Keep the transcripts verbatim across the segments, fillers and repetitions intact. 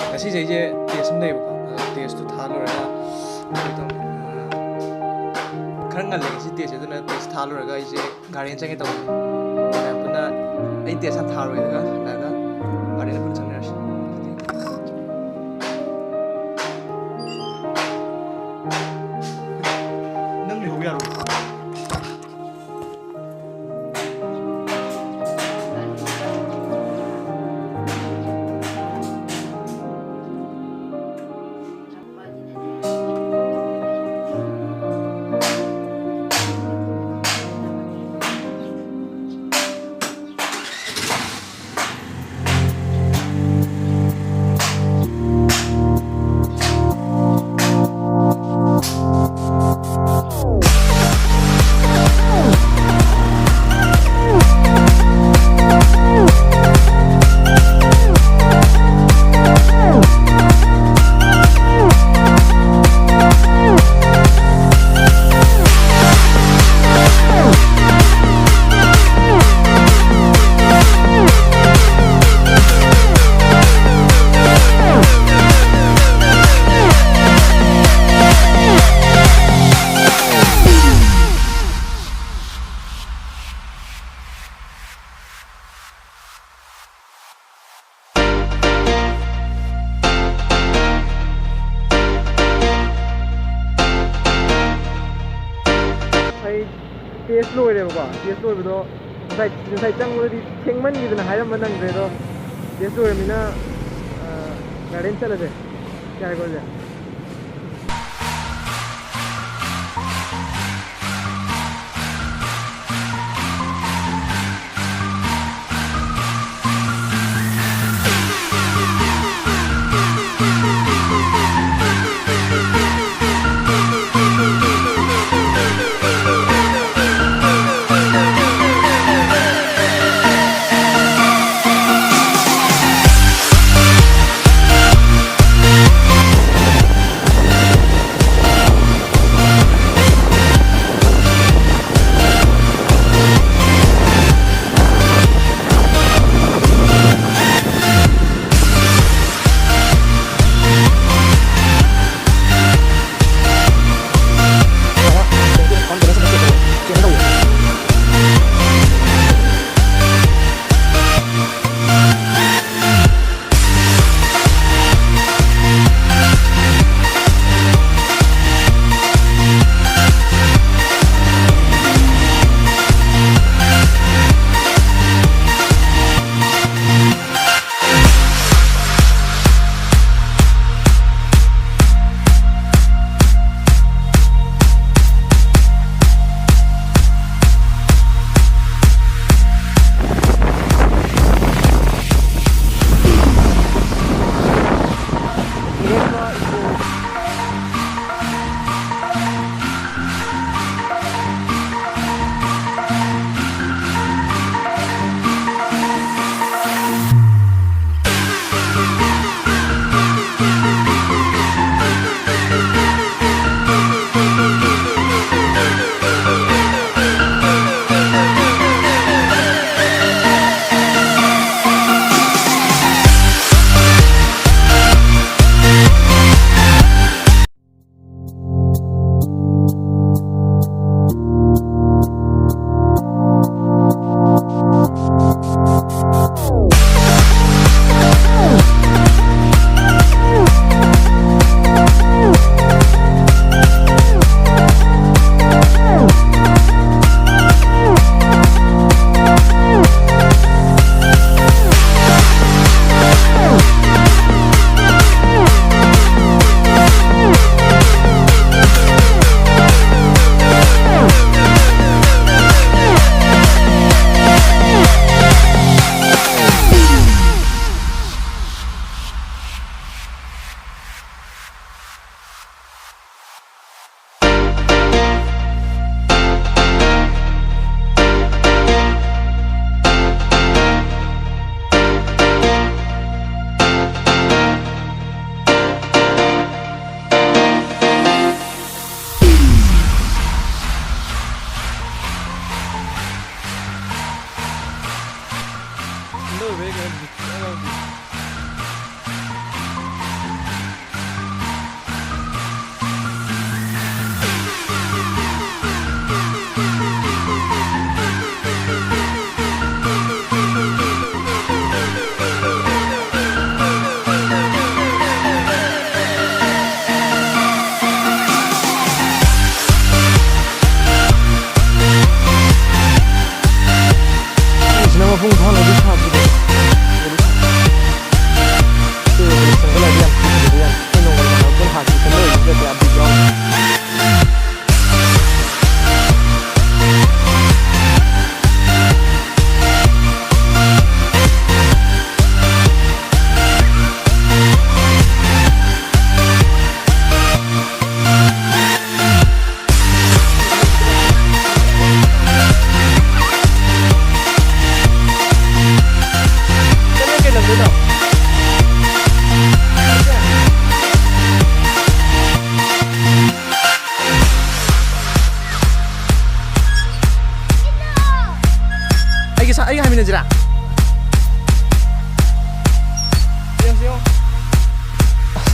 ꯉꯁꯤꯁꯦ ꯑꯩꯁꯦ ꯇꯦꯁ ꯑꯃ ꯂꯩꯌꯦꯕꯀꯣ, ꯑꯗꯣ ꯇꯦꯁꯇꯨ ꯊꯥ ꯂꯣꯏꯔꯒ ꯀꯩ ꯇꯧꯅꯤ? ꯑ, ꯈꯔ ꯉꯜꯂꯦ ꯉꯁꯤ ꯇꯦꯁꯁꯦ, ꯑꯗꯨꯅ ꯇꯦꯁ ꯊꯥ ꯂꯣꯏꯔꯒ ꯑꯩꯁꯦ ꯒꯥꯔꯗꯦꯟ ꯆꯪꯒꯦ ꯇꯧꯕꯅꯦ꯫ ꯃꯌꯥꯝ ꯄꯨꯟꯅ ꯑꯩ ꯇꯦꯁ ꯍꯥꯟꯅ ꯊꯥꯔꯨꯔꯦ, ꯑꯗꯨꯒ ꯍꯜꯂꯛꯑꯒ ꯒꯥꯔꯗꯦꯟꯗ ꯄꯨꯟꯅ ꯆꯪꯃꯤꯟꯅꯔꯁꯤ꯫ ꯅꯪ ꯂꯩꯍꯧ ꯌꯥꯔꯣꯏ꯫ ꯑꯩ ꯇꯦꯁ ꯂꯣꯏꯔꯦꯕꯀꯣ꯫ ꯇꯦꯁ ꯂꯣꯏꯕꯗꯣ ꯉꯁꯥꯏ, ꯉꯁꯥꯏ ꯆꯪꯕꯗꯗꯤ ꯊꯦꯡꯃꯟꯈꯤꯗꯅ ꯍꯥꯏꯔꯝꯕ ꯅꯪꯗ꯭ꯔꯦ꯫ ꯑꯗꯣ ꯇꯦꯁ ꯂꯣꯏꯔꯃꯤꯅ, ꯑ, ꯒꯥꯔꯗꯦꯟ ꯆꯠꯂꯁꯦ꯫ ꯌꯥꯔꯦꯀꯣ ꯑꯗꯨꯗꯤ?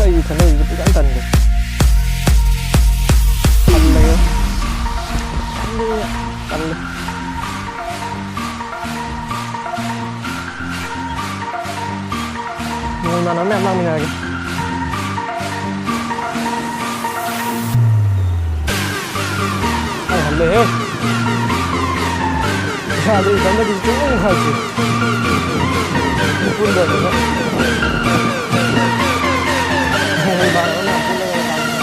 ꯑꯩ ꯏꯊꯟꯗ ꯑꯣꯏꯕꯁꯦ ꯄꯨꯡꯇꯟ ꯇꯟꯕ꯫ ꯇꯜꯂꯦ꯫ ꯇꯜꯂꯦ꯫ ꯅꯣꯡꯃ ꯏꯃꯥꯟꯅꯕ ꯃꯌꯥꯝ ꯂꯥꯛꯃꯤꯟꯅꯔꯒꯦ꯫ ꯑꯩ ꯍꯜꯂꯦꯍꯦ꯫ ꯏꯁꯥꯗ ꯏꯊꯟꯗꯗꯤ ꯁꯨꯡꯅꯨꯡ ꯅꯨꯡꯉꯥꯏꯇꯦ꯫ ꯄꯨꯟꯗꯕꯅꯤꯅ꯫ ꯏꯃꯥꯟꯅꯕ ꯃꯌꯥꯝ ꯄꯨꯜꯂꯒ ꯂꯥꯡꯃꯤꯟꯅꯕ꯫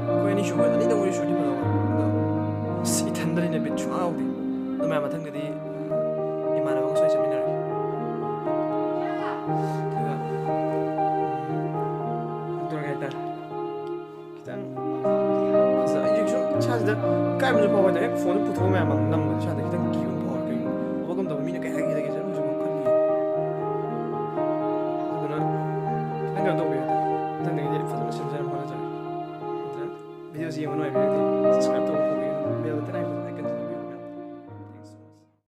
ꯑꯩꯈꯣꯏ ꯑꯅꯤ ꯁꯨꯕ, ꯑꯅꯤꯗꯪ ꯑꯣꯏꯔꯁꯨ ꯁꯨꯔꯗꯤ ꯐꯗꯧꯕ꯫ ꯑꯗꯣ ꯑꯁ, ꯏꯊꯟꯗꯅꯤꯅ ꯕꯤꯠ ꯁꯨꯡꯌꯥꯎ ꯌꯥꯎꯗꯦ꯫ ꯑꯗꯨ ꯃꯌꯥꯝ ꯃꯊꯪꯗꯗꯤ ꯏꯃꯥꯟꯅꯕ ꯑꯃꯒ ꯁꯣꯏ ꯆꯠꯃꯤꯟꯅꯔꯒꯦ꯫ ꯑꯗꯨꯒ, ꯎꯝ, ꯑꯗꯨ ꯇꯧꯔꯒꯦ ꯍꯥꯏꯇꯥꯔꯦ꯫ ꯈꯤꯇꯪ ꯐꯖ-, ꯑꯩꯁꯨ ꯁꯨꯝ ꯏꯁꯥꯁꯤꯗ ꯏꯀꯥꯏꯕꯁꯨ ꯐꯥꯎꯕ ꯍꯥꯏꯇꯥꯔꯦ꯫ ꯍꯦꯛ ꯐꯣꯟꯗ ꯄꯨꯊꯣꯛꯑ ꯃꯌꯥꯝ ꯑꯃ ꯅꯝꯕꯗ ꯏꯁꯥꯗ ꯈꯤꯇꯪ ꯀꯤꯕ ꯑꯃ ꯐꯥꯎꯋꯦ꯫ ꯀꯩꯒꯨꯝꯕ ꯊꯕꯛ ꯑꯃ ꯇꯧꯕ ꯃꯤꯅ ꯀꯩ ꯍꯥꯏꯈꯤꯗꯒꯦ ꯑꯗꯨꯁꯨ ꯑꯃꯨꯛ ꯈꯜꯂꯤ꯫ ꯑꯗꯨꯅ ꯈꯤꯇꯪ ꯀꯩꯅꯣ ꯇꯧꯕꯤꯌꯨ ꯍꯥꯏꯇꯥꯔꯦ꯫ ꯃꯊꯪꯗꯒꯤꯗꯤ ꯐꯖꯅ ꯁꯦꯝꯖꯅꯕ ꯍꯣꯠꯅꯖꯔꯒꯦ꯫ ꯑꯗꯨꯅ ꯚꯤꯗꯤꯑꯣꯁꯤ ꯌꯦꯡꯕ ꯅꯨꯡꯉꯥꯏꯕꯤꯔꯒꯗꯤ subscribe ꯇꯧꯕ ꯀꯥꯎꯕꯤꯒꯅꯨ꯫ Bell ꯇꯅꯥꯏꯕꯗꯣ